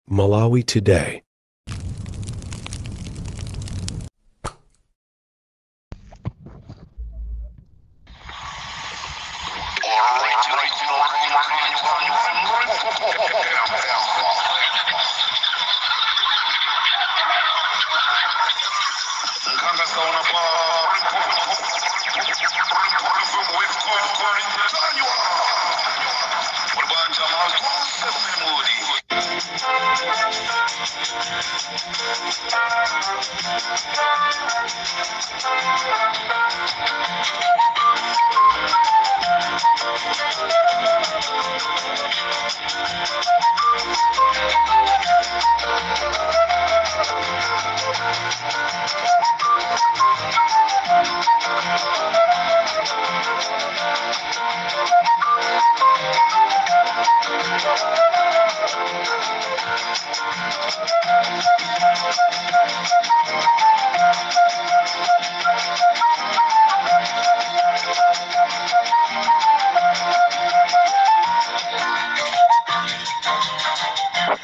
Malawi Today. Nkhanga zaona pa Tanywa muli bwanji Amalawi konse kumene muli?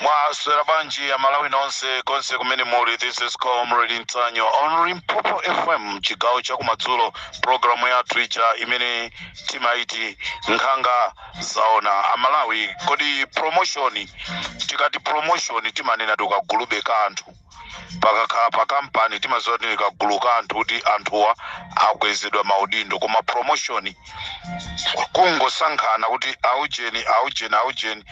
Mwaswera bwanji Amalawi nonse konse kumene muli? This is Comrade Ntanyiwa on Limpopo FM, chigawo chakumadzulo, programu yathu ija imene timaiti Nkhanga Zaona. Amalawi, kodi promotion, tikati promotion timanena tukagulube ka anthu pakakhala pa kampani, timaziwa kuti kagulu ka anthu, kuti anthuwa akwezedwa maudindo. Koma promotion kungosankhana kuti aujeni, aujeni, aujeni,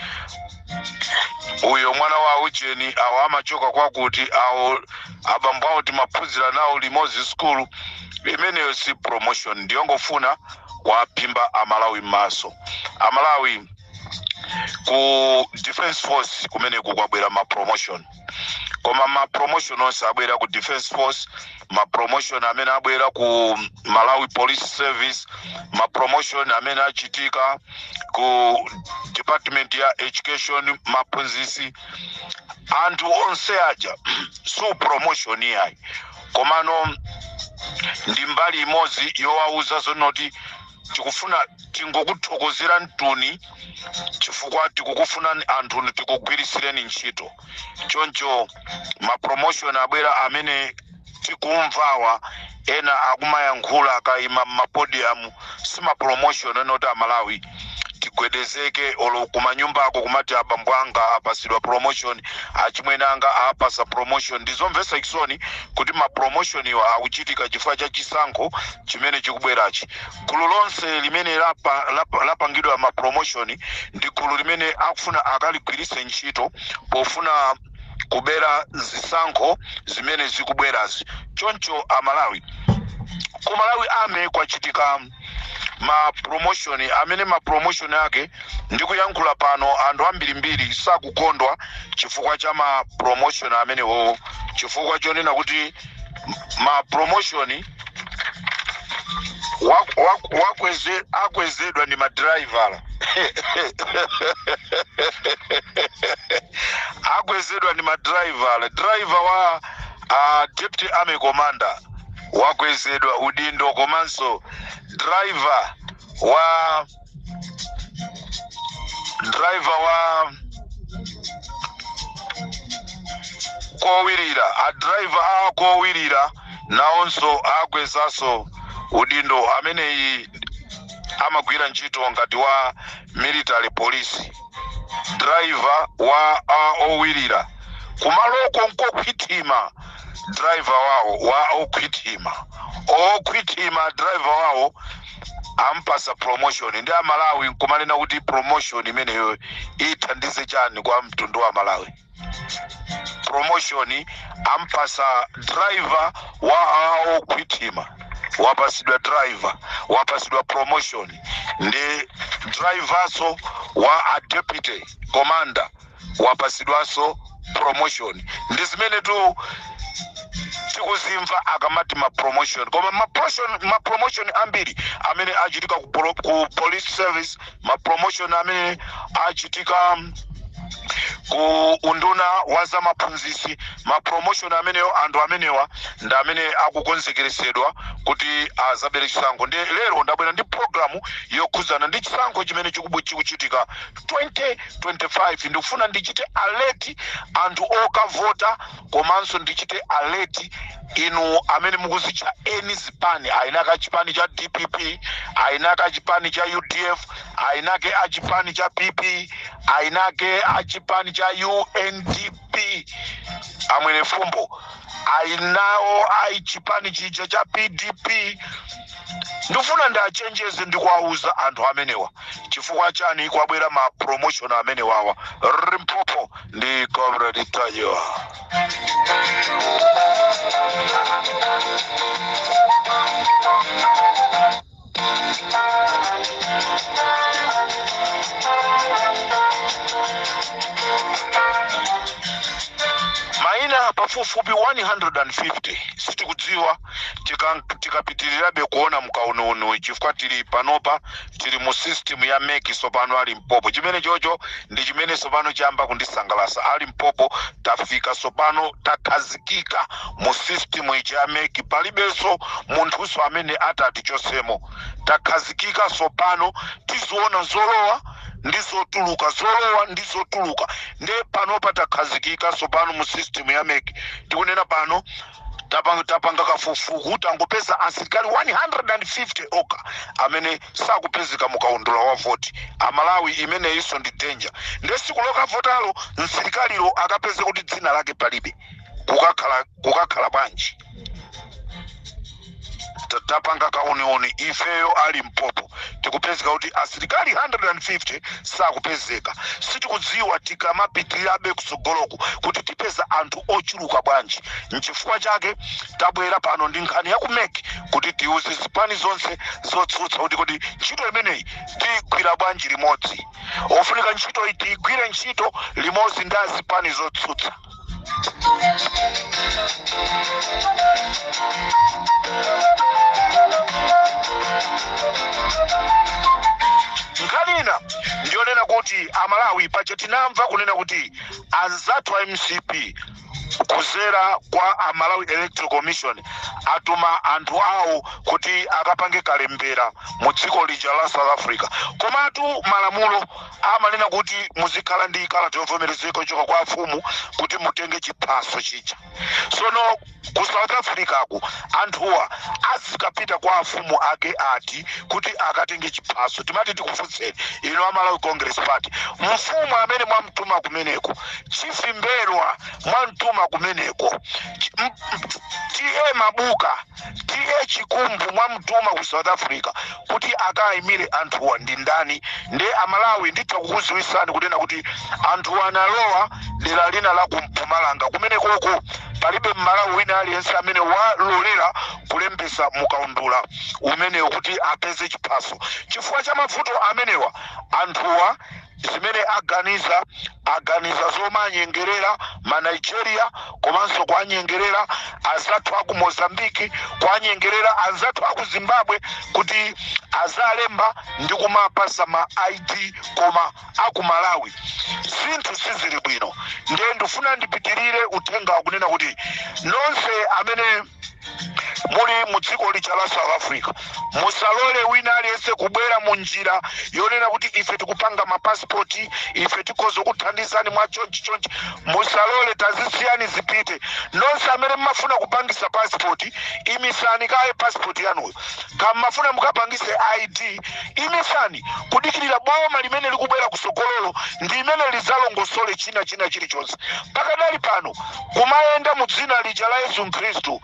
uyo mwana wa aujeni, awo amachoka kwakuti, awo abambo awo timaphunzira nawo limodzi skulu, imeneyo si promotion, ndiyongofuna kuwaphimba Amalawi m'maso. Amalawi, ku Defense Force kumeneku kwabwera ma promotion, koma ma promotion onse abwera ku Defense Force, ma promotion amene abwera ku Malawi Police Service, ma promotion amene achitika ku Department ya Education, maphunzisi, anthu onse aja, si promotion iyayi, komano ndi mbali imodzi yowauza zonoti tikufuna tingokuthokozera mtuni chifukwa tikukufunani anthuni tikugwirisireni ntchito. Choncho ma promotion abwera amene tikumvawa, ena akumayankhula akayima mma podium, si ma promotion enoti Amalawi tigwedezeke olo kumanyumbako kumati abambo anga apasidwa promotion, achimwene anga apasa promotion. Ndizomvetsa chisoni kuti ma promotion iwa akuchitika chifukwa cha chisankho chimene chikubwerachi. Gulu lonse limene lapangidwa ma promotion ndi gulu limene akufuna akaligwiritse ntchito pofuna kubera zisankho zimene zikubwerazi. Choncho Amalawi, ku Malawi Army kwachitika ma promotion amene ma promotion ake ndikuyankhula pano anthu ambirimbiri sakukondwa chifukwa cha ma promotion amenewo, chifukwa chonena kuti ma promotion akwezedwa ndi madraivala, akwezedwa ndi madraivala. Driver wa deputy army commander wakwezedwa udindo, komanso driver wa kowirira, a driver a kowirira nawonso akwezanso udindo. Ameneyi amagwira ntchito ngati wa military police, driver wa a owirira kumaloko nkokhwitima. Driver wawo wa okhwitima, okhwitima, driver wawo ampasa promotion. Ndi Amalawi nkumanena kuti promotion imeneyo ithandize chani kwa mtundu wa Malawi? Promotion ampasa driver wa okhwitima, wapasidwa driver, wapasidwa promotion ndi driverso wa a deputy commander wapasidwanso promotion. Ndi zimene tu tikuzimva akamati ma promotion. Koma ma promotion ambiri amene achitika ku police service, ma promotion amene achitika Ku unduna wa zamaphunzitsi, ma promotion amenewo, anthu amenewa ndi amene akukonzekeresedwa kuti azabere chisankho. Ndi lero ndabwera ndi programu yokhuzana ndi chisankho chimene chikuchitika 2025. Ndikufuna ndichite alert anthu okavota, komanso ndichite alert inu amene mukuzitcha eni zipani, ainaka chipani cha DPP, ainaka chipani cha UDF, ainake achipani cha PP, ainake achipani cha UNDP, amwene fumbo ainawo ai chipani chija cha PDP. Ndifuna ndachenjeze ndikuwauza anthu amenewa chifukwa chani kwabwera ma promotion amenewawa. Limpopo ndi Comrade Ntanyiwa. Maina pafupifupi 150 sitikudziwa, tikapitirirabe kuona mkauniuni, chifukwa tili panopa tili mu system ya MEC sopano a Limpopo. Chimene chocho ndi chimene sopano chiyamba kundisangalasa a Limpopo. Tafika sopano, takhazikika mu system ichi ya MEC, palibenso munthunso amene atati chosemo. Takhazikika sopano, tiziona zolowa ndi zotuluka, zolowa ndi zotuluka. Nde panopa takhazikika sopano mu system ya MEC. Tikunena pano tapanga kafukufuku, tangopeza asilikali 150 okha amene sakupezeka mukaundula wa voti. Amalawi, imeneyinso ndi danger. Nde siku lokavotalo msilikalilo akapeze kuti dzina lake palibe, kukakhala bwanji? Tapanga kauniuni ifeyo a Limpopo, tikupezeka kuti asilikali 150 sakupezeka. Sitikudziwa tikamapitirirabe kusogoloku kuti tipeza anthu ochuluka bwanji. Nchifukwa chake tabwera pano ndi nkhani ya ku MEC kuti tiuze zipani zonse zotsutsa kuti ntchito imeneyi tigwira bwanji limodzi. Ofunika ntchito iyi tigwire ntchito limodzi ndi azipani zotsutsa. Nkhani ina ndiyonena kuti Amalawi, paja tinamva kunena kuti anzathu a MCP kuzera kwa a Malawi Electoral Commission atuma anthu awo kuti akapange kalembera mu dziko lija la South Africa. Komatu malamulo amanena kuti muzikhala ndi kalata yovomerezeka kuchoka kwa afumu kuti mutenge chiphaso chija. Sono ku South Africa ku anthuwa azikapita kwa afumu ake ati kuti akatenge chiphaso? Timati tikufunseni inu a Malawi Congress Party, mfumu amene mwamtuma kumeneko, Chief Mbelwa mwamtuma kumeneko, T/A Mabuka, T/A Chikumbu mwamtuma ku South Africa kuti akayimire anthuwa ndi ndani? Nde Amalawi, nditha kukuziwisani kunena kuti anthuwa analowa dera lina la kumpumalanga. Kumenekoko palibe Mmalawi wina aliyense amene walolera kulembesa mukaundula umenewo kuti apeze chiphaso. Chifukwa cha mavuto amenewa, anthuwa zimene aganiza, aganiza zomanyengerera ma Nigeria, komanso kuanyengerera anzathu aku Mozambiki, kuanyengerera anzathu aku Zimbabwe kuti azalemba ndi kumapasa ma ID koma aku Malawi. Zinthu sizili bwino. Ndiye ndifuna ndipitirire uthenga wakunena kuti nonse amene muli mu dziko lija la South Africa, musalole wina aliyense kubwera mu njira yonena kuti ife tikupanga mapasipoti, ife tikhoza kuthandizani mwa chonchi chonchi. Musalole, tazisiyani zipite. Nonse amene mmafuna kupangisa pasipoti, imisani kaye pasipoti yanuyo. Kama mmafuna mukapangise ID, imisani kudikirira boma limene likubwera kusogololo ndi imene lizalongosole china chilichonse. Pakadali pano kumayenda mu dzina lija la Yesu Khristu,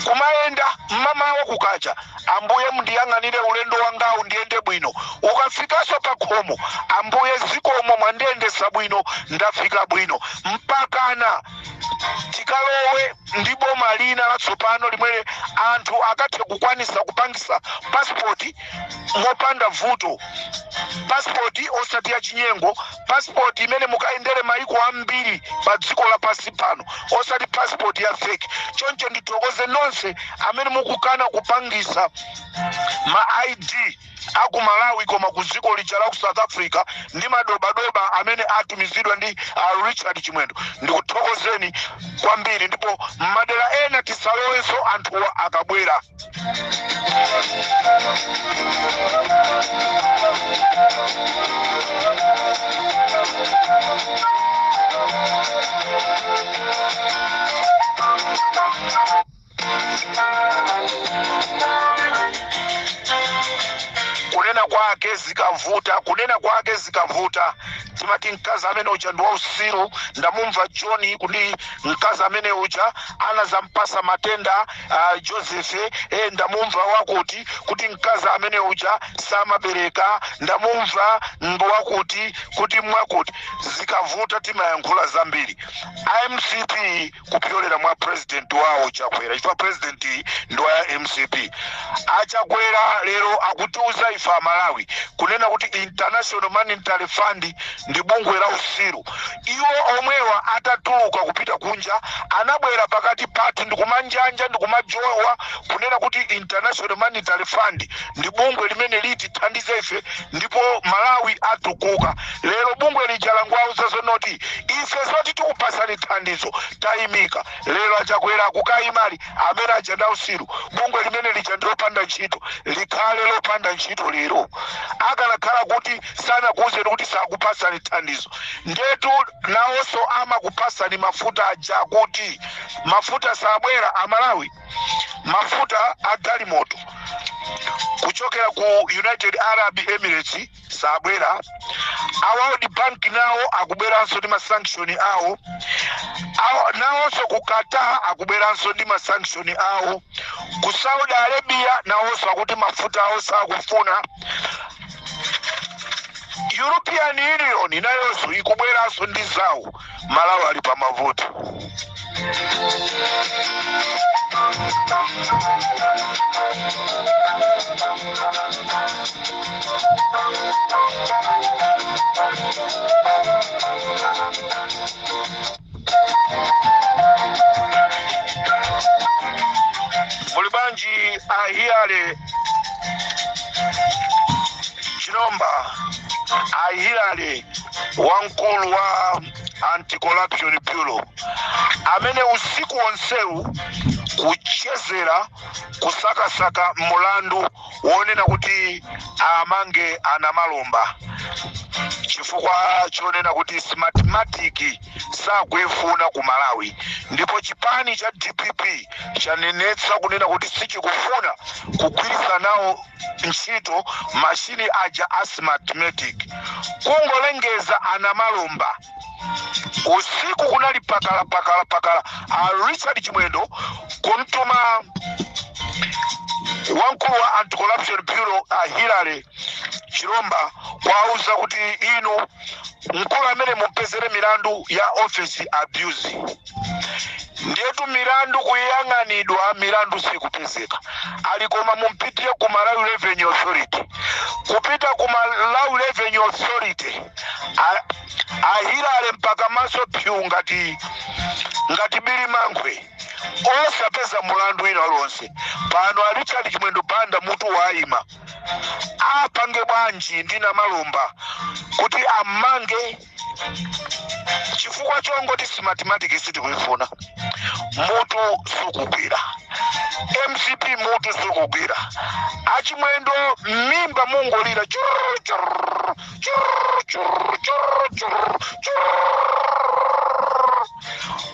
kumayenda mmamawa kukacha, "Ambuye, mundiyang'anire ulendo wangawu ndiyende bwino." Ukafikanso pa khomo, "Ambuye, zikomo, mwandiyendesa bwino, ndafika bwino." Mpakana tikalowe ndi boma lina latsopano limene anthu akathe kukwanisa kupangisa pasipoti mopanda vuto, pasipoti osati ya chinyengo, pasipoti imene mukayendere maiko ambiri pa dziko lapansi pano, osati pasipoti ya fake. Choncho ndithokoze nonse amene mukukana kupangisa ma ID. Aku Malawi koma ku dziko lija la ku South Africa ndi madobadoba amene atumizidwa ndi Richard Chimwendo, ndikuthokozeni kwambiri. Ndipo madera ena tisalowenso anthuwa akabwera. Kunena kwake zikavuta, kunena kwake zikavuta, timati mkazi amene uja ndi wausiru. Ndamumva John kuti mkazi amene uja anazampasa matenda Joseph. Ndamumva wakuti kuti mkazi amene uja samabereka. Ndamumva ndo wakuti kuti mwakuti. Zikavuta timayankhula zambiri. IMCP kupyolera mwa president wawo Chakwera, chifukwa president ndi wa MCP, aChakwera lero akutiuza ife Amalawi kunena kuti International Monetary Fund ndi bungwe la usiru. Iwo omwewa atatuluka kupita kunja anabwera pakati pathu ndikumanjanja ndikumajowa kunena kuti International Monetary Fund ndi bungwe limene litithandize ife ndipo Malawi atukuka. Lero bungwe lija langwauza zonoti ife zoti tikupasani thandizo tayimika. Lero aChakwera akukayimali amene aja ndi ausiru, bungwe limene lija ndilopanda ntchito, likhale lopanda ntchito. Lero akanakhala kuti sanakuwuzeni kuti sakupasani thandizo, ndetu nawonso amakupasani mafuta aja kuti mafuta sabwera. Amalawi, mafuta a galimoto kuchokera ku United Arab Emirates sabwera. A World Bank nawo akubweranso ndi masanction awo. Nawonso ku Qatar akubweranso ndi masanction awo. Ku Saudi Arabia nawonso akuti mafuta awo sakufuna. European Union nayonso ikubweranso ndi zawo. Malawi ali pa mavuto. Muli bwanji ahiyale Chilomba, ahiyale wamkulu wa Anti-Corruption Bureau amene usiku wonsewu kuchezera kusakasaka mulandu wonena kuti amange anamalomba chifukwa chonena kuti Smartmatic sakuifuna ku Malawi, ndipo chipani cha DPP chanenetsa kunena kuti sichikufuna kugwiritsa nawo ntchito mashini aja a Smartmatic. Kungolengeza anamalomba, usiku kunali pakala pakala pakala. A Richard Chimwendo kumtuma wamkulu wa Anti-Corruption Bureau a Hillary Chilomba kwauza kuti inu mkulu amene mupezere milandu ya office abuse. Ndiyetu milandu kuyang'anidwa, milandu sikupezeka. Ali koma mumpitire ku Malawi Revenue Authority. Kupita ku Malawi Revenue Authority, ahilale mpaka maso pyu ngati bili mankhwe, osapeza mulandu wina lonse. Pano a Richard Chimwendo Banda mutu waima, apange bwanji ndi Namalomba kuti amange chifukwa chongoti Smartmatic sitikuifuna? Mutu sukugwira. MCP mutu sukugwira. Achimwendo mimba mungolira churr, churr, churr, churr, churr, churr, churr,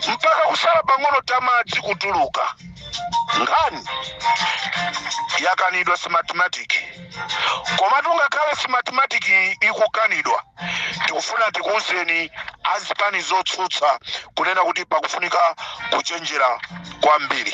mpaka kusala pang'ono tamadzi kutuluka. Nkhani yakanidwa Smartmatic, komatu ngakhale Smartmatic ikukanidwa, tikufuna tikuwuzeni azipani zotsutsa kunena kuti pakufunika kuchenjera kwambiri.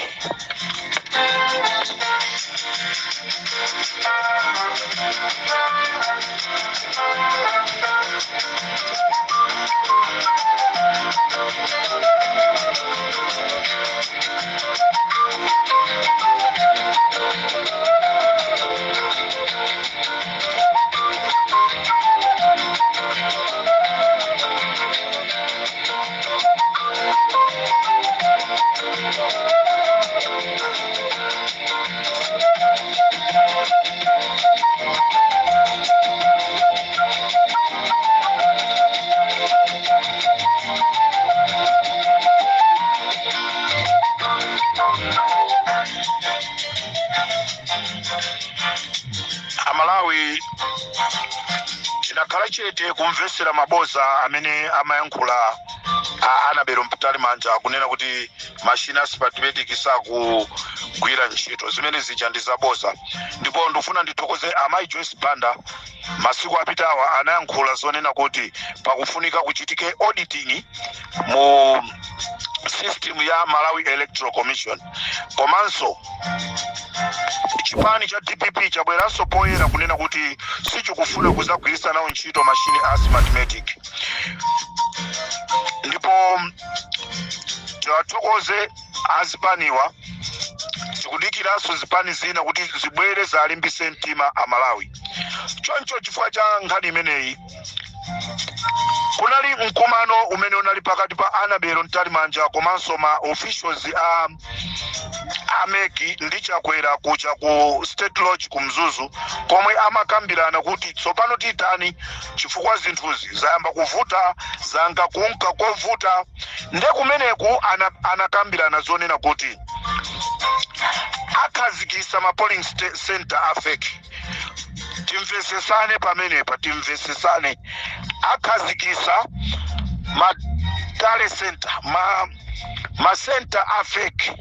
Ndakhala chete kumvesera maboza amene amayankhula a Annabel Mtalimanja, kunena kuti machine a Smartmatic sakugwira ntchito. Zimene zija ndi zaboza. Ndipo ndifuna ndithokoze amayi Joyce Banda, masiku apitawa anayankhula zonena kuti pakufunika kuchitike auditing mu system ya Malawi Electoral Commission. Komanso chipani cha DPP chabweranso poyera kunena kuti sichikufuna kuzagwiritsa nawo ntchito machine a Smartmatic. Ndipo tiwathokoze azipaniwa. Tikudikiranso zipani zina kuti zibwere zalimbise mtima Amalawi. Choncho chifukwa cha nkhani imeneyi, kunali mkumano umene unali pakati pa Annabel Mtalimanja komanso ma officials a MEC ndi Chakwera kucha ku State Lodge ku Mzuzu, komwe amakambirana kuti tsopano titani, chifukwa zinthuzi zayamba kuvuta, zanga kunka kovuta. Nde kumeneku anakambirana zonena kuti akhazikisa ma polling center a fake. Timvesesane pamenepa, timvesesane. Akhazikisa ma tally center, ma center a fake.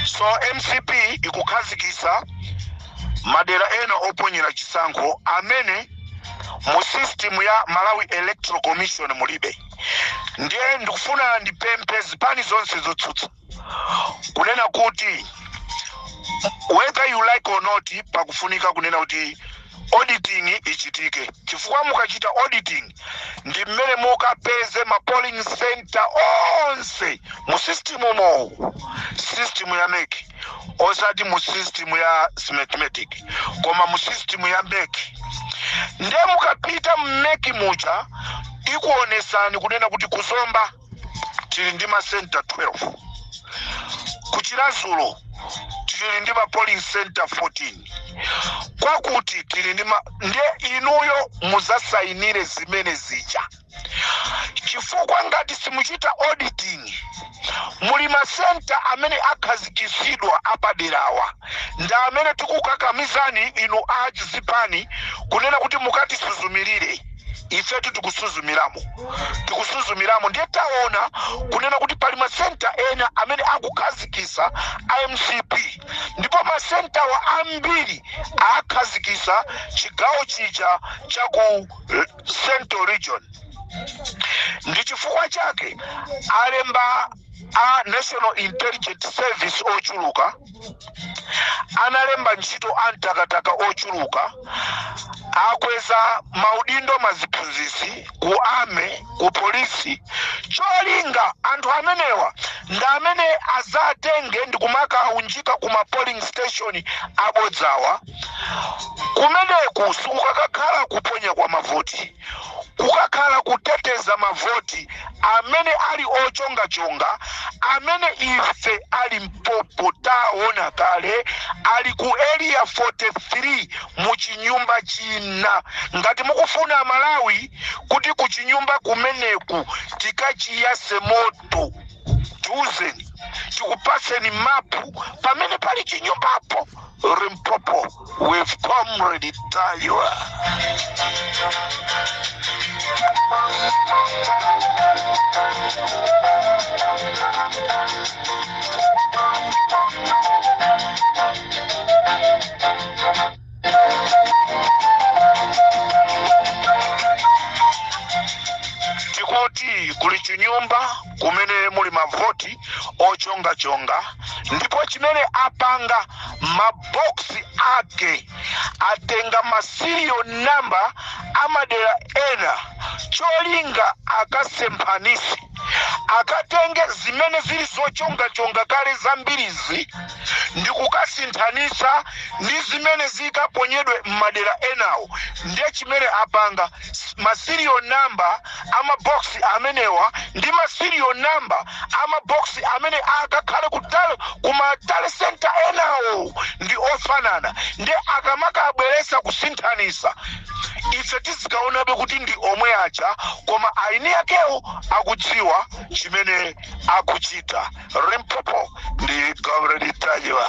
So MCP ikukhazikisa madera ena oponyera chisankho amene mu system ya Malawi Electoral Commission mulibe. Ndiye ndikufuna ndipemphe zipani zonse zotsutsa kunena kuti whether you like or not, pakufunika kunena kuti auditing ichitike, chifukwa mukachita auditing ndi mmene mukapeze ma polling center onse mu system umowu, system ya MEC, osati mu system ya Smartmatic, koma mu system ya MEC. Ndiye mukapita mMEC muja, ikuonesani kunena kuti kuZomba tili ndi ma center 12, kuChiradzulu tili ndi ma polling center 14, kwakuti tili ndi ma. Ndiye inuyo muzasayinire zimene zija, chifukwa ngati simuchita auditing, muli ma center amene akhazikisidwa apaderawa ndi amene tikukakamizani inu achizipani kunena kuti mukatisuzumirire. Ifetu tikusuzumiramo, tikusuzumiramo. Ndiye taona kunena kuti pali ma center ena amene akukhazikisa iMCP, ndipo ma centerwa ambiri akhazikisa chigawo chija cha ku Central Region. Ndi chifukwa chake alemba a National Intelligence Service ochuluka, analemba ntchito a mtakataka ochuluka, akweza maudindo maziphunzitsi ku army, ku polisi. Cholinga anthu amenewa ndi amene azatenge ndi kumakaunjika ku ma polling station abodzawa. Kumeneku sikukakakhala kuponya kwa mavoti, kukakhala kuteteza mavoti amene ali ochongachonga, amene ife ali Limpopo taona kale ali ku Area 43 mu chinyumba china. Ngati mukufuna Malawi kuti ku chinyumba kumeneku tikachiyase moto, tiuzeni, tikupaseni mapu pamene pali chinyumbapo. Limpopo with Comrade Ntanyiwa. Tikuti kuli chinyumba kumene muli mavoti ochongachonga, ndipo chimene apanga, maboksi ake atenga ma serial number amadera ena, cholinga akasemphanise, akatenge zimene zili zochongachonga kale zambirizi ndi kukasinthanisa ndi zimene zikaponyedwe m'madera enawo. Ndiye chimene apanga, ma serial number amaboksi amenewa ndi ma serial number amaboksi amene akakhale kutali kuma tally center enawo ndi ofanana. Ndi akamakabweresa kusinthanisa, ife tizikaonabe kuti ndi omwe aja, koma aini akewo akudziwa. Akudziwa chimene akuchita. Limpopo ndi Comrade Ntanyiwa.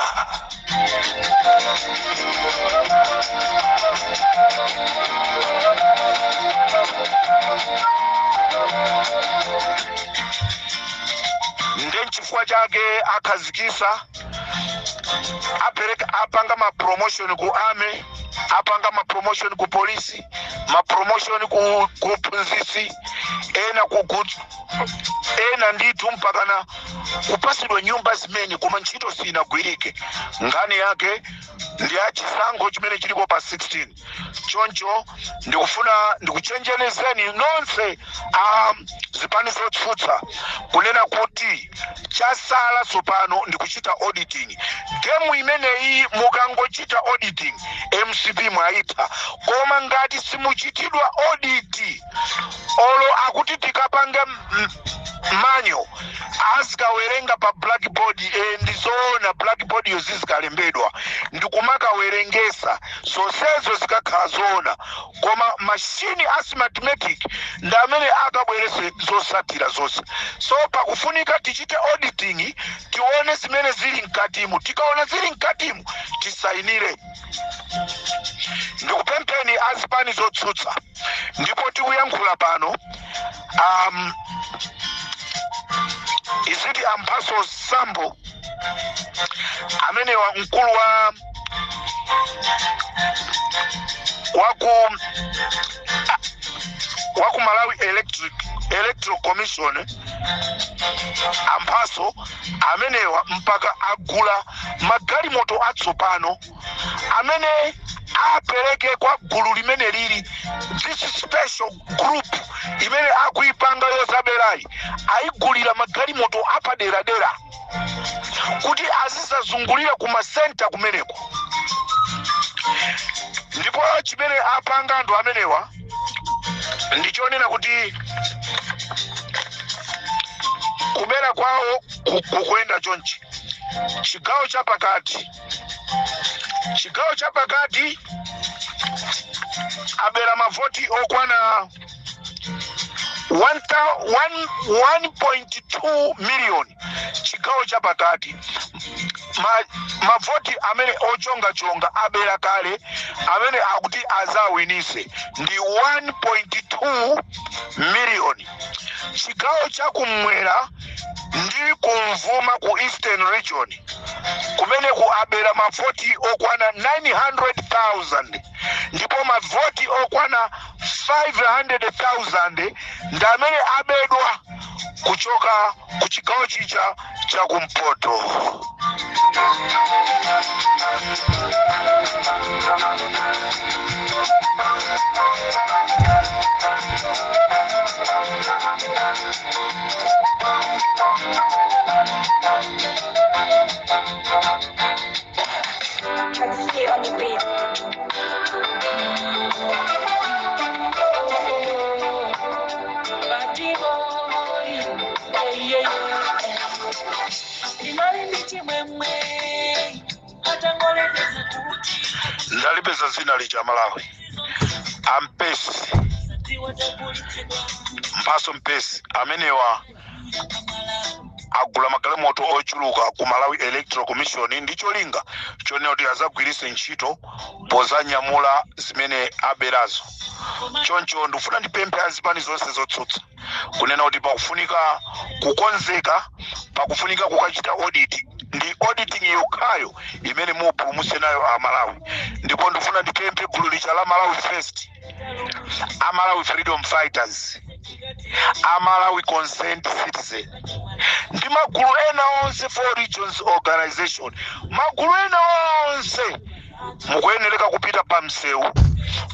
Nde nchifukwa chake akhazikisa, apereka, apanga ma promotion ku army, apanga ma promotion ku polisi, ma promotion ku phunzitsi ena, ku ena ndithu mpakana kupasidwa nyumba zimene, koma ntchito sinagwirike. Nkhani yake ndi achisankho chimene chiliko pa 16. Choncho ndikufuna ndikuchenjerezeni nonse a zipani zotsutsa kunena kuti chasala tsopano ndikuchita auditing. Game imeneyi mukangochita auditing, MCP mwayitha. Koma ngati simuchitidwa audit, olo akuti tikapange manyo azikawerenga pa blackboard, ndizoona blackboard yo zizikalembedwa ndikumakawerengesa, zonsezo zikakhala zoona, koma mashini a Smartmatic ndi amene akabwerese zosatira zonse. So pakufunika tichite auditing, tione zimene zili mkatimu. Tikaona zili mkatimu, tisayinire. Ndikupempheni azipani zotsutsa. Ndipo tikuyankhula pano, iziti amphaso Sambo amenewa, mkulu wa waku Malawi Electoral Commission, amphaso amenewa mpaka agula magalimoto atsopano amene apereke kwa gulu limene lili this special group imene akuipanga yozaberayi. Ayigulira magalimoto apaderadera kuti azizazungulira ku masenta kumeneko. Ndipo chimene apanga anthu amenewa ndichonena kuti kubera kwawo kukuyenda chonchi. Chigawo chapakati abera mavoti okwana 1.2 million. Chigawo chapakati mavoti amene ochongachonga abera kale, amene akuti azawinise, ndi 1.2 million. Chigawo chakumwera ndi kumvuma, ku Eastern Region, kumeneku abera mavoti okwana 900,000, ndipo mavoti okwana 500,000 ndi amene abedwa kuchoka ku chigawo chicha chakumpoto. Travis on the beat. Party boy, yeah. Ndinali ndi chimwemwe atangolengeza kuti Ndalipeza zina lija, Malawi, ampesi sadziwa tagulitsidwa. Mphaso Mpesi amenewa agula magalimoto ochuluka ku Malawi Electoral Commission ndi cholinga chonena kuti azagwiritse ntchito pozanyamula zimene aberazo. Choncho ndikufuna ndipemphe azipani zonse zotsutsa kunena kuti pakufunika kukonzeka, pakufunika kukachita audit. Ndi auditing yokhayo imene mupulumutse nayo Amalawi. Ndipo ndikufuna ndipemphe gulu lija la Malawi First, Amalawi Freedom Fighters, Amalawi Concerned Citizen ndi magulu ena onse, Four Regions Organization, magulu ena onse, mukuyenereka kupita pa msewu.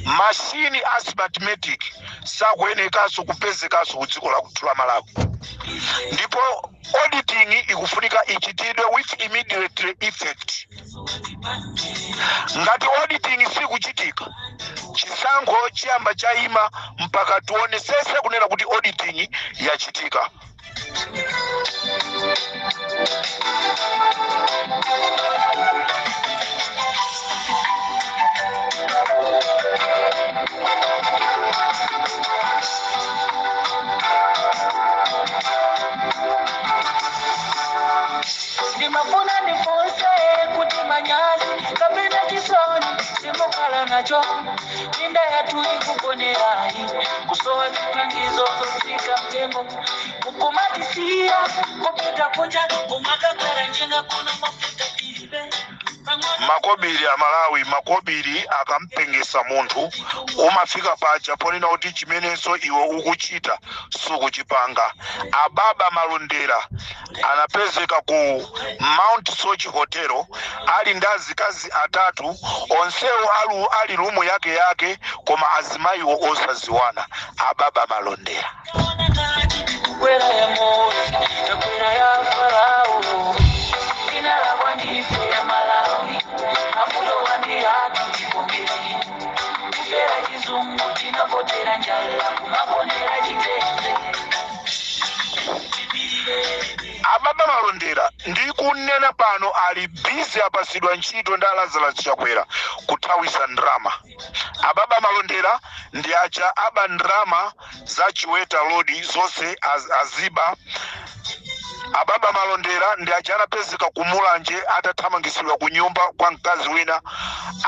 Mashini a Smartmatic sakuyenekanso kupezekanso ku dziko lathu la Malawi, ndipo auditing ikufunika ichitidwe with immediate effect. Ngati auditing sikuchitika, chisankho chiyamba chayima mpaka tionesese kunena kuti auditing yachitika. nacho. Minda yathu ikugonerayi, kusowa zipangizo zotsika mtengo, mukumatisiya kupita kunja kumakakala njinga kuno mafuta tilibe. Makobiri Amalawi, makobiri akampengesa munthu umafika paja ponena kuti chimenenso iwe ukuchita sukuchipanga. Ababa Malondera anapezeka ku Mount Soche Hotel ali ndi azikazi atatu, onsewo ali room yake yake, koma azimayiwo osaziwana. Ababa Malondera. Kukwera ya Mose, takwera ya Farao, inalakwa ndife ya Malawi, afulo wandi atu chikombezi kufera chizungu, tinavotera njala, kumabonera chitete. Ababa Malondera, ndikunena pano ali busy, apasidwa ntchito ndi Lazarus Chakwera kuthawisa ndrama. Ababa Malondera ndi aja aba ndrama za Chiweta Road zonse aziba. Ababa Malondera ndi aja anapezeka kumulanje atathamangisidwa ku nyumba kwa mkazi wina.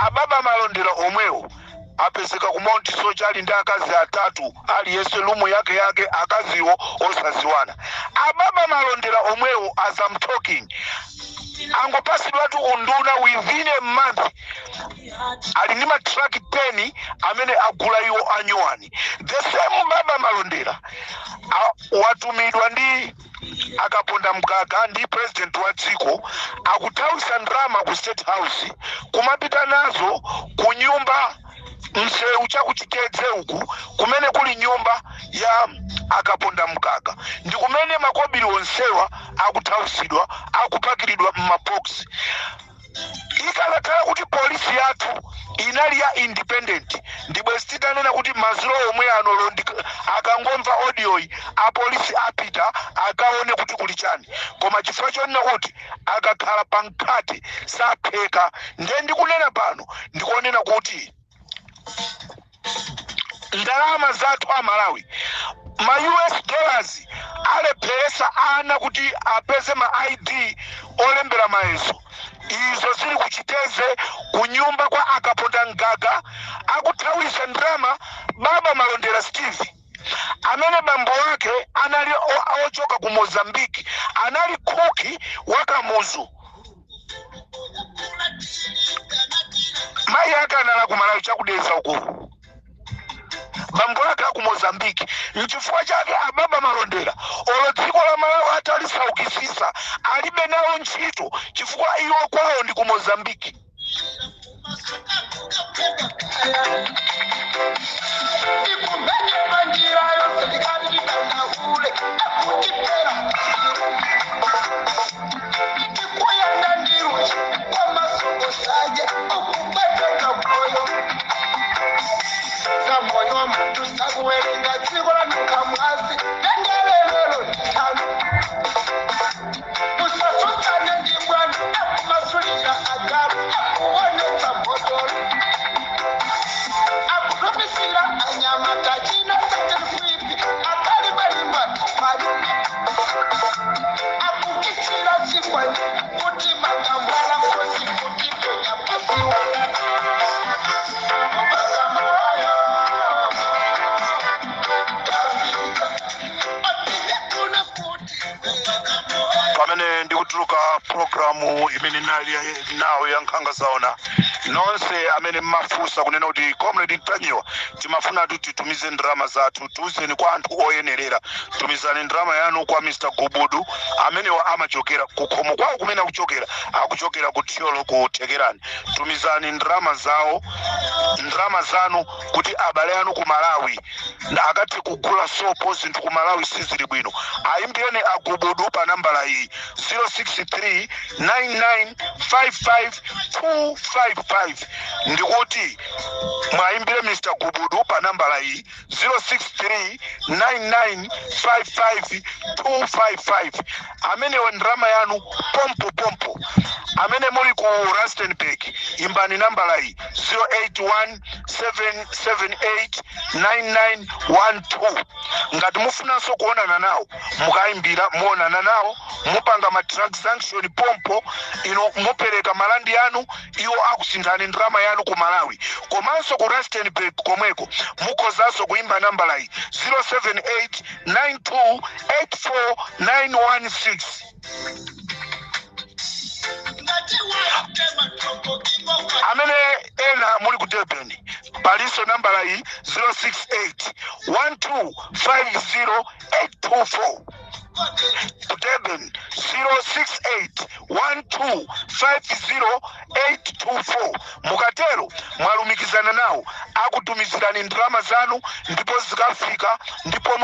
Ababa Malondera omwewo apezeka ku Mount Soche ali ndi akazi atatu, aliyense room yake yake, akaziwo osaziwana. Ababa Malondera omwewo, as I'm talking, angopasidwatu unduna within a month, ali ndi matraki 10 amene agula iwo anyuwani. The same Baba Malondera watumidwa ndi Akaponda Mkaka ndi president wa dziko, akuthawisa ndrama ku State House kumapita nazo ku nyumba msewu chakuchitedze uku kumene kuli nyumba ya Akaponda Mkaka, ndi kumene makobiri onsewa akuthawisidwa, akupakiridwa m'maboksi. Ikanakhala kuti polisi yathu inali ya independent, ndibwezi titanena kuti madzulo omwe ano londi akangomva audioyi apolisi apita akaone kuti kuli chani, koma chifukwa chonena kuti akakhala pamkhate sapheka. Ndiye ndikunena pano, ndikuonena kuti ndalama zathu Amalawi, ma US dollars alepheresa ana kuti apeze ma ID olembera mayeso. Izo zili kuchiteze kunyumba kwa Akaponda Mgaga, akuthawisa ndrama Baba Malondera Steve, amene bambo wake anali ochoka ku Mozambiki, anali kuki wa Kamuzu, mayi ake anali ku Malawi chakudeza uku, bambo ake aku Mozambiki. Nchifukwa chake Ababa Malondera, olo dziko la Malawi atalisaukisisa, alibe nawo ntchito, chifukwa iwo kwawo ndi ku Mozambiki. Ikumenyedwa njira yonse ndikati akutipera ikuyenda ndiruchi kwamasokosaje ukubeteka moyo zamoyo muntu sakuwerenga dziko lanuka mwazi dengelelelo nditano usasutane ndi bwana akumasulira agalu akuonetsa mbotolo akutumisira anyama kachina satirifwipi akalibalimba tafali akukisira zikwani kuti makamwala kosi kuti tonyapasiwa mpaka Afrika atinekuna kuti Pamene ndikutuluka programu imene nali nawo ya Nkhanga Zaona, nonse amene mmafunsa kunena kuti, "Comrade Ntanyiwa, timafuna kuti titumize ndalama zathu, tiuzeni kwa anthu oyenerera," tumizani ndalama yanu kwa Mr Gubudu, amenewa amachokera kukhomo kwawo kumene akuchokera, akuchokera ku Thyolo ku Thekerani. Tumizani ndalama zawo, ndalama zanu, kuti abale anu ku Malawi na akathe kugula sopo. Zinthu ku Malawi sizili bwino. Ayimbireni Agubudu pa nambala iyi, 063 9955 255. Ndikuti mwayimbire Mr Gubudu pa nambala iyi, 063 9955 255. Amenewe ndalama yanu pompo pompo. Amene muli ku Rustenburg, imbani nambala iyi, 081 778 9912. Ngati mufunanso kuonana nawo, mukayimbira muonana nawo, mupanga ma transaction pompo. Ino mupereka marandi yanu, iwo akusinthani ndalama yanu ku Malawi. Komanso ku Rustenburg komweko mukhozanso kuimba nambala iyi, 078 92 84 916. Amene ena muli ku Durban, palinso nambala iyi, 068 12 50 824. Ku Durban, 068 12 50 824. Mukatero mwalumikizana nawo, akutumizirani ndalama zanu ndipo zikafika, ndipo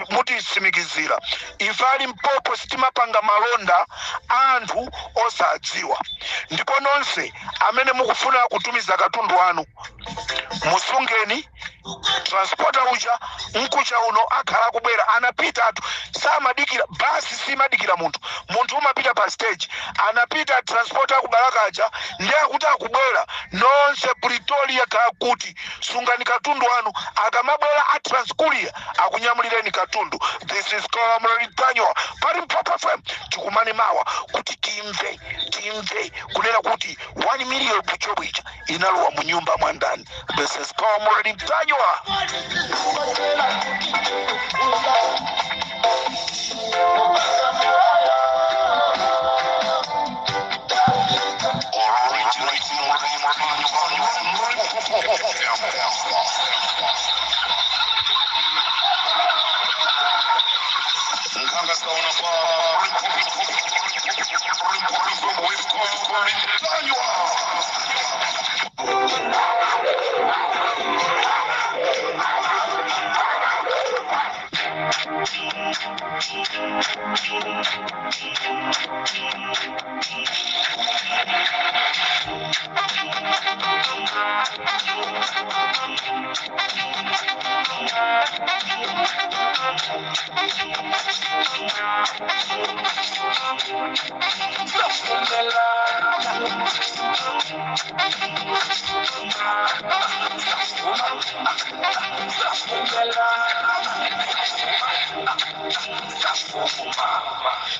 mutisimikizira. Ife a Limpopo sitimapanga malonda anthu osadziwa. Ndipo nonse amene mukufuna kutumiza katundu wanu, musungeni transporter uja. Mkucha uno akhala akubwera. Anapita atu, samadikira basi, simadikira munthu, munthu umapita pa stage. Anapita transporter aku Balaka aja, ndi akuti akubwera. Nonse Pretoria kakuti, sungani katundu wanu, akamabwera a Transcourier akunyamulireni katundu. This is Comrade Ntanyiwa pa Limpopo FM. Tikumane mawa kuti timve kunena kuti 1 million job ija inalowa mu nyumba mwa ndani. This is Comrade Ntanyiwa. Nkhanga zaona pa with Comrade Ntanyiwa.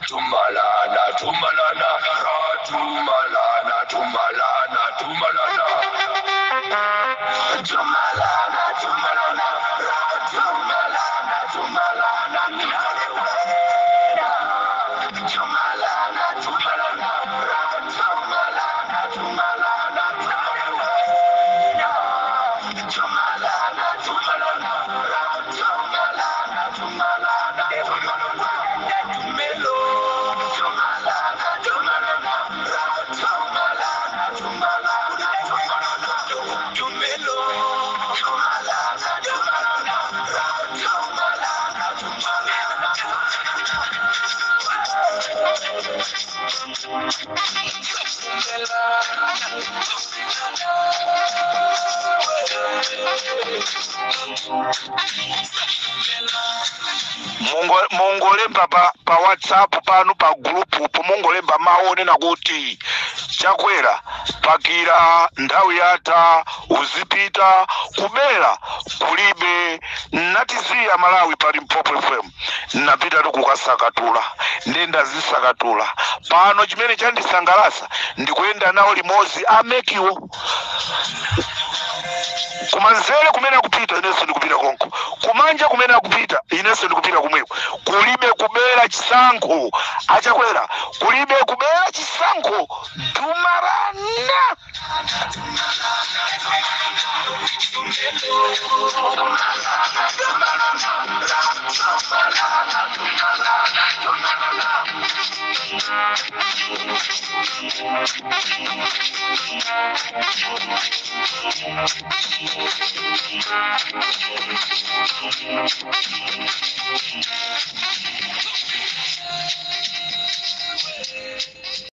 Tumalana, tumalana, tumalana, tumalana, tumalana. Tumalana, tumalana, tumalana, tumalana, tumalana, tumalana, tumalana, tumalana, tumalana, tumalana, tumalana, tumalana, tumelo, tumalana, tumalana, tumalana, tumalana, tumelo, tumalana, tumalana, tumalana, tumalana. Mungolemba pa WhatsApp pano, pa group po, mungolemba mawu onena kuti Chakwera, pakira, nthawi yatha, uzipita, kubera kulibe. Natisiya Malawi pa Limpopo FM. Napita tikukasakatula, ndenda zisakatula pano. Chimene chandisangalasa, ndikuyenda nawo limodzi a MEC wo. Kumanzere kumene akupita, inenso ndikupita konko. Kumanja kumene akupita, inenso ndikupita kumweko. Kulibe kubera chisankho, aChakwera, kulibe kubera chisankho. Dumarana.